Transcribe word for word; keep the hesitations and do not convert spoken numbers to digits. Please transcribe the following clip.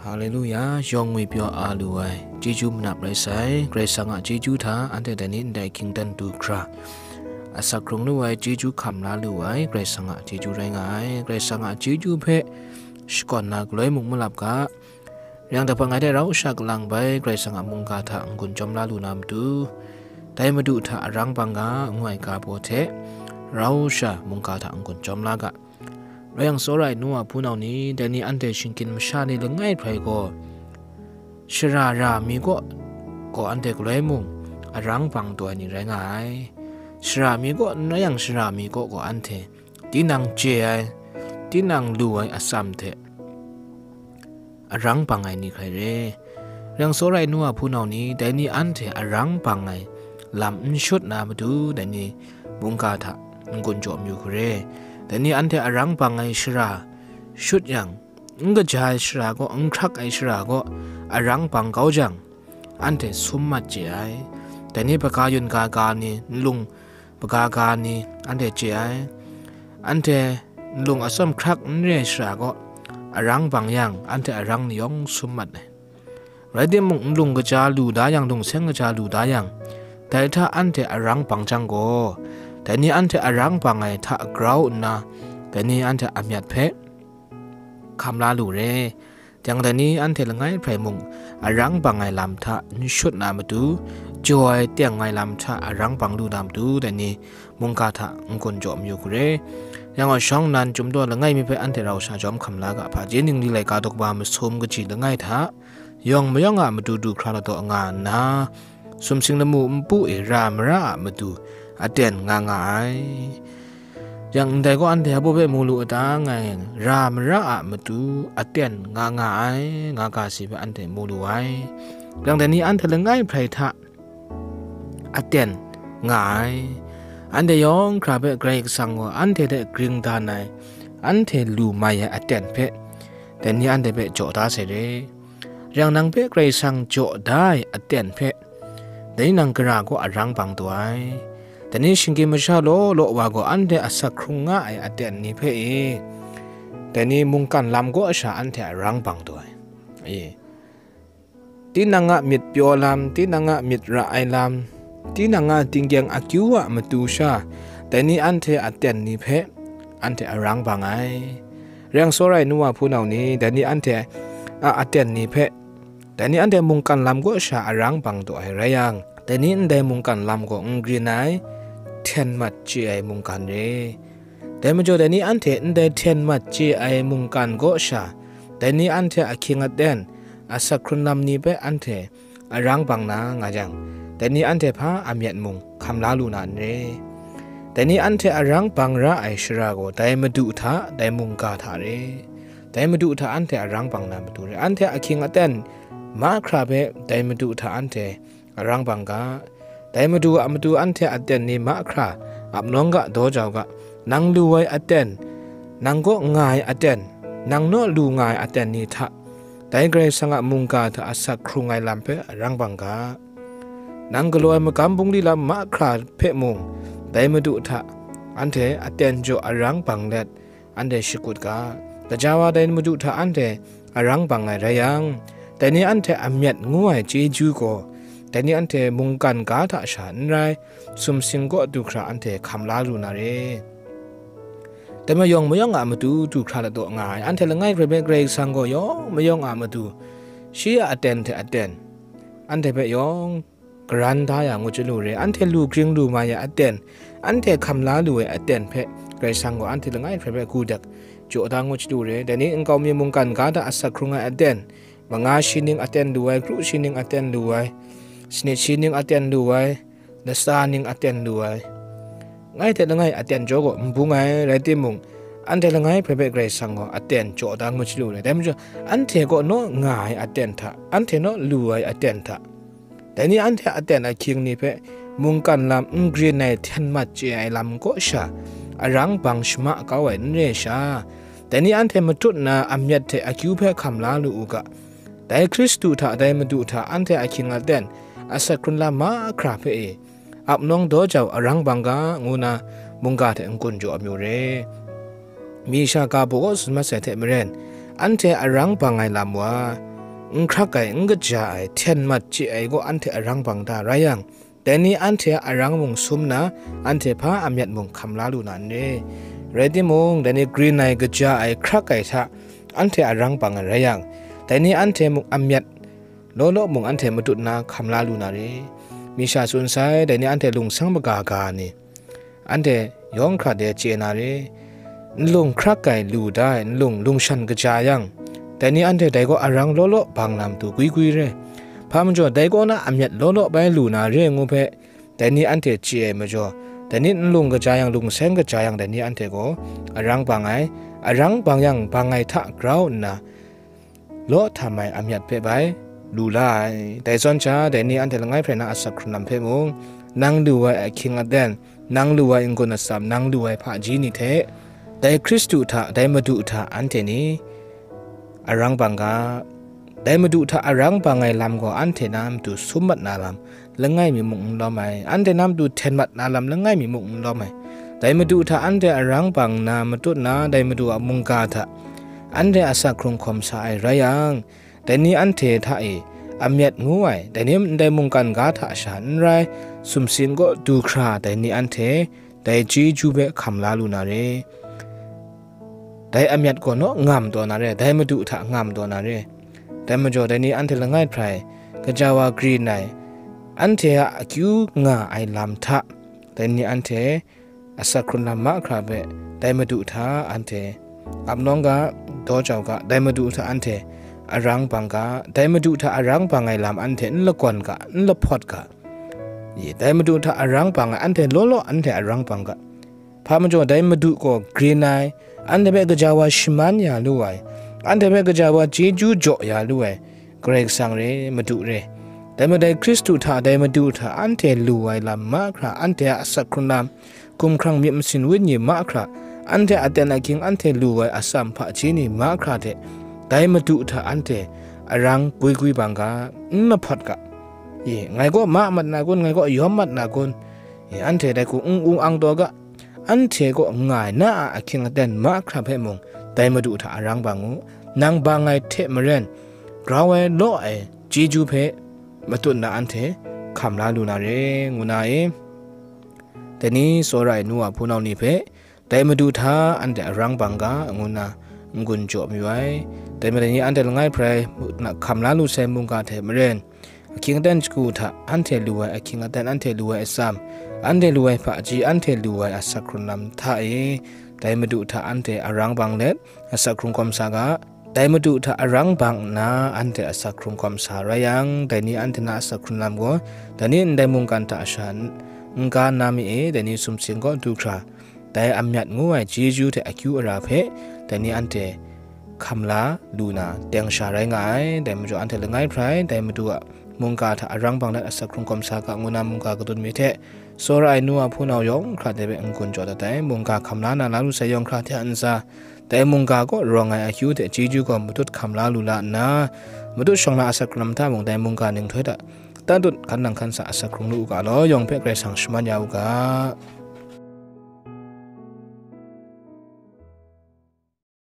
Haleluya, yawng ngwi pyaw a lu ai, chyeju manap rai sai, Karai Kasang a chyeju hta anhte dai ni ndai hkying dan du hkra, asak hkrung lu ai, chyeju hkam la lu ai, Karai Kasang a chyeju rai nga ai, Karai Kasang a chyeju hpe shakawn na galoi mung malap ga, rai yang dai hpang ngai hte rau sha kalang bai, Karai Kasang a mungga hta n-gun chyawm la lu na matu, dai Madu hta arang bang ga ngu ai ga baw hte, rau sha mungga hta n-gun chyawm la ga. Rai yang, tsawra ai nu wa hpunau ni, dai ni anhte shingkin masha ni langai hprai gaw, shara ra mi kaw, gaw anhte galoi mung arang bang taw ai ni rai nga ai. Shara mi kaw n rai yang, shara mi kaw gaw anhte tinang chye ai, tinang lu ai atsam hte arang bang ai ni hkrai re. Rai yang, tsawra ai nu wa hpunau ni, dai ni anhte arang bang ai lam n shut na matu, dai ni mungga hta n-gun jaw mayu hkre. Dai ni anhte arang bang ai shara shut yang, n kaja ai shara gaw, n hkrak ai shara gaw arang bang kau jang, anhte sum mat chye ai. Dai ni hpaga yun ga ga ni, nlung hpaga ga ni, anhte chye ai. Anhte nlung atsawm hkrak n re ai shara gaw arang bang yang, anhte arang ni yawng sum mat ai. Rai timung, nlung kaja lu da yang, lungseng kaja lu da yang, dai hta anhte arang bang jang gaw, dai ni anhte arang bang ai hta grau nna, dai ni anhte a myat hpe hkam la lu re. Yang dai ni anhte langai hprai mung arang bang ai lam hta n shut na matu, jaw ai teng ai lam hta arang bang lu na matu, dai ni mungga hta n-gun jaw mayu hkre. Yang gaw, shawng nnan chyum daw langai mi hpe anhte rau sha jawm hkam la ga, hpaji ningli laika daw kaba masum kaji langai hta, yawng mayawng a matu du hkra ladaw nga nna, sumsing lamu npu e ra mara a matu aten nga nga ai. Yang ndai gaw anhte hpa hpe mu lu a ta ngai, ra mara a matu aten nga nga ai, nga ga si hpe anhte mu lu ai. Yang dai ni anhte langai hprai hta aten nga ai. Anhte yawng hkra hpe Karai Kasang gaw anhte hte gring dan ai, anhte lu mai ai aten hpe, dai ni anhte hpe jaw da sai re. Rai yang, nang hpe Karai Kasang jaw da ai aten hpe, dai ni nang gara gaw arang bang taw ai. Dai ni shinggyim masha law law wa gaw anhte asak hkrung nga ai aten ni hpe e, dai ni mungkan lam kaw sha anhte arang bang taw ai. E, tinang a myit pyaw lam, tinang a myit ra ai lam, tinang a tinggyeng akyu a matu sha, dai ni anhte aten ni hpe anhte arang bang ai. Rai yang, tsawra ai nu wa hpunau ni, dai ni anhte a aten ni hpe, dai ni anhte mungkan lam kaw sha arang bang taw ai rai yang, dai ni ndai mungkan lam gaw n grin ai, hten mat chye ai mungkan re. Dai majaw, dai ni anhte ndai hten mat chye ai mungkan kaw sha, dai ni anhte ahkying aten, asak hkrun lam ni hpe anhte arang bang na nga jang, dai ni anhte hpa a myat mung hkam la lu na n re. Dai ni anhte arang bang ra ai shara gaw, dai Madu hta, dai mungga hta re. Dai Madu hta anhte arang bang na matu re. Anhte ahkying aten mahkra hpe dai Madu hta anhte arang bang ga. Dai Madu a matu anhte aten ni mahkra ap nawng ga, daw jau ga. Nang lu ai aten, nang kaw nga ai aten, nang naw lu nga ai aten ni hta, dai Karai Kasang a mungga hta asak hkrung ai lam hpe arang bang ga. Nang galaw ai magam bungli lam mahkra hpe mung, dai Madu hta anhte aten jaw arang bang let, anhte shakut ga. Gaja wa dai Madu hta anhte arang bang ai rai yang, dai ni anhte a myat ngu ai chyeju gaw, dai ni anhte mungkan ga hta sha n rai, sumsing kaw du hkra anhte hkam la lu na re. Dai majaw, yawng mayawng a matu du hkra ladaw nga ai, anhte langai hprai hpe Karai Kasang gaw yawng mayawng a matu, shi a aten hte aten, anhte hpe yawng karan da ya ngu chyalu re. Anhte lu gring lu mai ai aten, anhte hkam la lu ai aten hpe Karai Kasang gaw anhte langai hprai hpe gudak jaw da ngu chyalu re. Dai ni nkau mi mungkan ga hta asak hkrung ai aten, manga shi ning aten lu ai, kru shi ning aten lu ai, sanit shi ning aten lu ai, latsa ning aten lu ai, ngai hte langai aten jaw gaw n bung ai, rai timung, anhte langai hprai hpe Karai Kasang gaw aten jaw da ngu chyalu re. Dai majaw, anhte kaw naw nga ai aten hta, anhte naw lu ai aten hta, dai ni anhte aten ahkying ni hpe mungkan lam n grin ai hten mat chye ai lam kaw sha arang bang shama kau ai n re sha, dai ni anhte matut nna a myat hte akyu hpe hkam la lu u ga. Dai Hkristu hta, dai Madu hta anhte ahkying aten, asak hkrun lam mahkra hpe e, ap nawng daw jau arang bang ga, ngu na mungga hte n-gun jaw amyu re. Mi sha ga baw kaw tsun mat sai hte maren, anhte arang bang ai lam wa, n hkrak ai, n kaja ai, hten mat chye ai gaw anhte arang bang da rai yang, dai ni anhte a arang mung sum nna, anhte hpa amyat mung hkam la lu na n re? Rai timung, dai ni grin ai, kaja ai, hkrak ai hta anhte arang bang ai rai yang, dai ni anhte mung amyat law law mung anhte matut nna hkam la lu na re? Mi sha tsun sai, dai ni anhte lungsang maga ga ni, anhte yawng hkra de chye na re? Nlung hkrak ai, lu da ai nlung, lungshan kaja yang, dai ni anhte dai gaw arang law law bang na matu gwi gwi re. Hpa majaw, dai kaw na amyat law law bai lu na re ngu hpe, dai ni anhte chye ai majaw, dai ni nlung kaja yang, lungseng kaja yang, dai ni anhte gaw arang bang ai, arang bang yang bang ai hta grau nna, law htam ai amyat hpe bai lu la ai. Dai zawn sha, dai ni anhte langai hprai na asak hkrun lam hpe mung, nang lu ai ahkying aten, nang lu ai n-gun atsam, nang lu ai hpaji ni hte, dai Hkristu hta, dai Madu hta anhte ni arang bang ga. Dai Madu hta arang bang ai lam gaw anhte na matu sum mat na lam langai mi mung n lawm ai, anhte na matu hten mat na lam langai mi mung n lawm ai. Dai Madu hta anhte arang bang nna matut nna, dai Madu a mungga hta anhte asak hkrung hkawm sa ai rai yang, dai ni anhte hta e amyat ngu ai, dai ni ndai mungkan ga hta sha n rai, sumsing kaw du hkra dai ni anhte dai chyeju hpe hkam la lu na re? Dai amyat gaw naw ngam taw na re, dai Madu hta ngam taw na re? Dai majaw, dai ni anhte langai hprai, gaja wa grin ai, anhte a akyu nga ai lam hta, dai ni anhte asak hkrun lam mahkra hpe, dai Madu hta anhte ap nawng ga, daw jau ga, dai Madu hta anhte arang bang ga, dai Madu hta arang bang ai lam anhte n lagawn ga, n lahpawt ga. I, dai Madu hta arang bang ai, anhte law law anhte arang bang ga. Hpa majaw, dai Madu gaw grin ai, anhte hpe gaja wa shaman ya lu ai, anhte hpe gaja wa chyeju jaw ya lu ai, Karai Kasang re, Madu re. Dai majaw, dai Hkristu hta, dai Madu hta anhte lu ai lam mahkra, anhte a asak hkrun lam, hkumhkrang myit masin wenyi mahkra, anhte a aten ahkying, anhte lu ai atsam hpaji ni mahkra hte, dai Madu hta anhte arang gwi gwi bang ga, n lahpawt ga. Ye, ngai gaw ma mat na kun, ngai gaw yawm mat na kun? Ye, anhte dai hku n ung ang taw ga. Anhte kaw nga ai na a ahkying aten mahkra hpe mung, dai Madu hta arang bang u. Nang bang ai hte maren, grau ai law ai chyeju hpe matut nna anhte hkam la lu na re, ngu na e. Dai ni tsawra ai nu a hpunau ni hpe, dai Madu hta anhte arang bang ga, ngu nna n-gun jaw mayu ai. Dai majaw, dai ni anhte langai hprai hkam la lu sai mungga hte maren, ahkying aten shagu hta anhte lu ai ahkying aten, anhte lu ai atsam, anhte lu ai hpaji, anhte lu ai asak hkrun lam hta e, dai Madu hta anhte arang bang let, asak hkrung hkawm sa ga. Dai Madu hta arang bang nna, anhte asak hkrung hkawm sa rai yang, dai ni anhte na asak hkrun lam gaw, dai ni ndai mungkan hta sha n-, n ga na mi e, dai ni sumsing kaw du hkra, dai amyat ngu ai chyeju hte akyu ara hpe, dai ni anhte hkam la lu na teng sha rai nga ai. Dai majaw, anhte langai hprai, dai Madu a mungga hta arang bang let asak hkrung hkawm sa ga, ngu na mungga kadun mi hte, tsawra ai nu a hpunau yawng hkra dai hpe n-gun jaw dat ai. Mungga hkam la na la lu sai yawng hkra hte a ntsa, dai mungga kaw rawng ai akyu hte chyeju gaw matut hkam la lu la nna, matut shawng na asak hkrung lam hta mung, dai mungga nhtoi hta tatut hkan nang hkan sa asak hkrung lu u ga law, yawng hpe Karai Kasang shaman ya u ga.